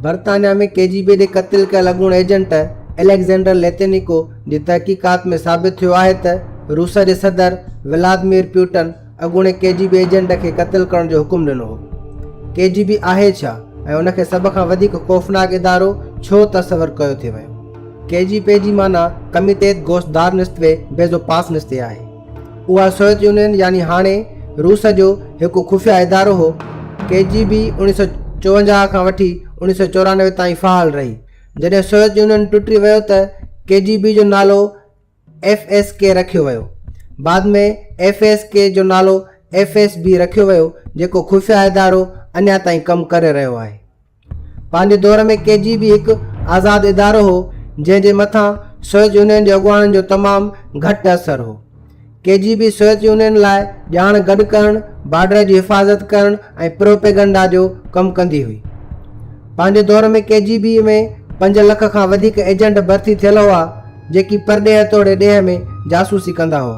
برطانيا ۾ ڪي جي بي جي قتل ڪيل اڳوڻي ايجنٽ اليگزينڊر ليتينيڪو جي تحقيقات ۾ ثابت ٿيو آهي ته روس جي صدر ولادمير پيوٽن اڳوڻي ڪي جي بي ايجنٽ کي قتل ڪرڻ جو حڪم ڏنو هو. ڪي جي بي آهي ڇا ۽ ان کي سڀ کان وڌيڪ خوفناڪ ادارو ڇو تصور ڪيو ٿي ويو؟ ڪي جي بي جي معنيٰ ڪميتيت گوسدارنستوي بيزوپاسنستي آهي. اها سوويت يونين يعني هاڻي روس جو هڪ خفيه ادارو هو. ڪي جي بي 1954 کان وٺي 1994 تائين فعال رهي. جڏهن سوويت يونين ٽٽي ويو ته ڪي جي بي جو نالو ايف ايس ڪي رکيو ويو. بعد ۾ ايف ايس ڪي جو نالو ايف ايس بي رکيو ويو جيڪو خفيه ادارو اڃا تائين ڪم ڪري رهيو آهي. پنهنجي دور ۾ ڪي جي بي هڪ آزاد ادارو هو، جنهن جي مٿان سوويت يونين جي اڳواڻن جو تمام گهٽ اثر هو. ڪي جي بي سوويت يونين لاء ڄاڻ گڏ ڪرڻ، بارڊر جي حفاظت ڪرڻ ۽ پروپيگنڊا جو ڪم ڪندي هئي. پنهنجي دور ۾ ڪي جي بي ۾ پنج لک کان وڌيڪ ايجنٽ ڀرتي ٿيل هئا، جيڪي پرڏيهه توڙي ڏيهه ۾ جاسوسي ڪندا هئا.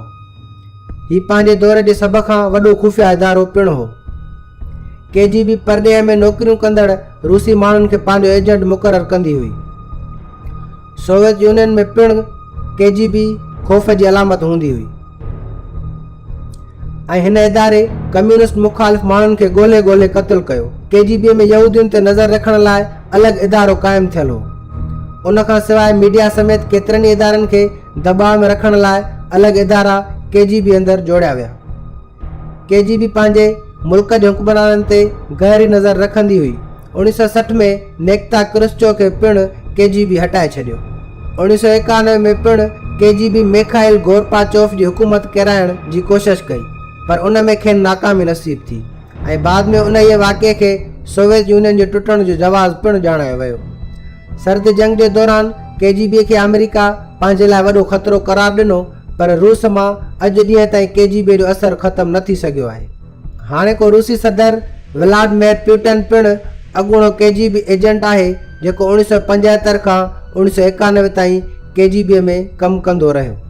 هي پنهنجي دور جي سڀ کان وڏو خفيه ادارو پڻ هو. ڪي جي بي پرڏيهه ۾ نوڪريون ڪندڙ روسي ماڻهن کي پنهنجو ايجنٽ مقرر ڪندي هئي. سوويت يونين ۾ پڻ ڪي جي بي خوف جي علامت هوندي هئي ۽ هن اداري ڪميونسٽ مخالف ماڻهن کي ڳولهي ڳولهي قتل ڪيو. ڪي جي بي ۾ يهودين تي نظر رکڻ لاء الڳ ادارو قائم ٿيل هو. ان کان سواء ميڊيا سميت ڪيترن ئي ادارن کي دٻاء ۾ رکڻ لاء الڳ ادارا ڪي جي بي اندر جوڙيا ويا. ڪي جي بي پنهنجي ملڪ جي حڪمرانن تي گهري نظر رکندي هئي. 1960 ۾ نيڪتا ڪرسچو کي پڻ ڪي جي بي هٽائي ڇڏيو. 1991 ۾ پڻ ڪي جي بي ميخائيل گورپاچوف جي حڪومت ڪيرائڻ جي ڪوشش ڪئي پر ان ۾ کين ناڪامي نصيب ٿي ۽ بعد ۾ انهيء واقعي کي سوويت يونين جي ٽٽڻ جو جواز پڻ ڄاڻايو ويو. سرد جنگ جي دوران ڪي جي بي کي آمريڪا پنهنجي لاء وڏو خطرو قرار ڏنو پر روس مان اڄ ڏينهن تائين ڪي جي بي جو اثر ختم نه ٿي سگهيو آهي. هاڻوڪو روسي صدر ولادمير پيوٽن پڻ اڳوڻو ڪي جي بي ايجنٽ آهي جيڪو 1975 کان 1991 تائين ڪي جي بي ۾ ڪم ڪندو رهيو.